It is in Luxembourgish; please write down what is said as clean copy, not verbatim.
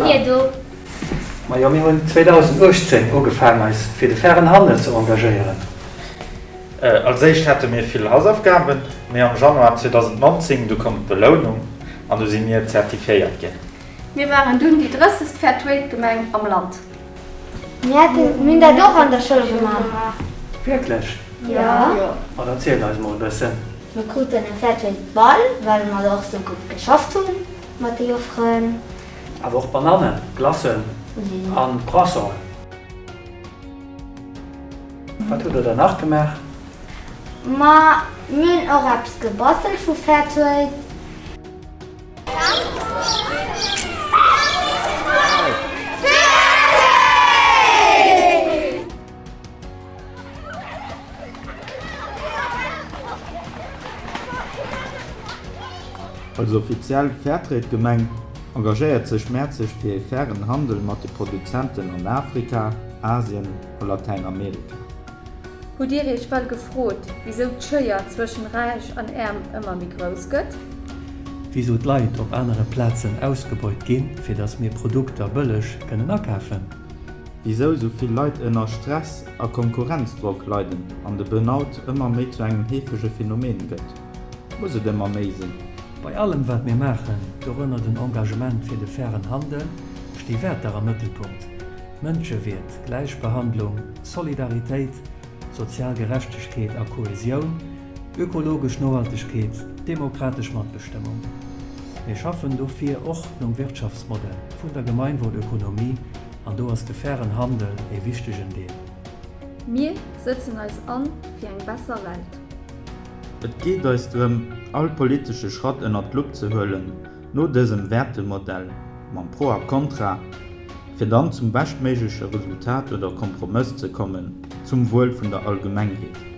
hutt Dir do? Majo, mir hunn 2018 ugefaang eis fir de fairen Handel ze engagéieren. Als éischt hate mir vill Hausaufgaben, mee am Januar 2019 du koum d'Belounung an du si mir zertifiéiert ginn. Mir waren dunn déi drëssegst Fairtrade-Gemeng am Land. Mir hunn dat och an der Schoul gemaach. Wierklech? Jo. Ma da zielt eis mol e bëssen. Mir kruten e Fairtrade-Ball, well mer och sou gutt geschafft hunn mat de Jofferen. Awer och Banannen, Glacen an Croissanten. Wat hutt der dann nach gemaach? Ma mir hunn och eppes gebastelt vu Fairtrade. Als offiziell Fairtrade-Gemeng engagéiert sech Mäerzeg fir ee fairen Handel mat de Produzenten an Afrika, Asien a Latäinamerika. Hutt Dir Iech well gefrot, wisou d'Schéier zwëschen Räich an Äerm ëmmer méi grouss gëtt? Wisou d'Leit op anere Plazen ausgebeut ginn, fir datt mir Produkter bëlleg kënnen akafen? Wisou sou vill Leit ënner Stress a Konkurrenzdrock leiden an de Burnout ëmmer méi zu engem heefege Phänomen gëtt? Muss et ëmmer méi sinn? Bei allem wat mir maachen, dorënner den Engagement fir de fairen Handel, sti Wäerter am Mëttelpunkt, Mënschewierd, Gläichbehandlung, Solidaritéit, sozial Gerechtegkeet a Kohesioun, ökologesch Nohaltegkeet, demokratesch Matbestëmmung. Mir schaffen dofir och nom Wirtschaftsmodell vun der Gemeinwohlökonomie an do ass de fairen Handel ee wichtegen Deel. Mir sëtzen eis an fir eng besser Welt. Et geet eis drëm, all politesche Schratt ënnert d'Lupp ze huelen, no dësem Wäertemodell, mam Pro a Kontra, fir dann zum beschtméigleche Resultat oder Kompromëss ze kommen, zum Wuel vun der Allgemengheet.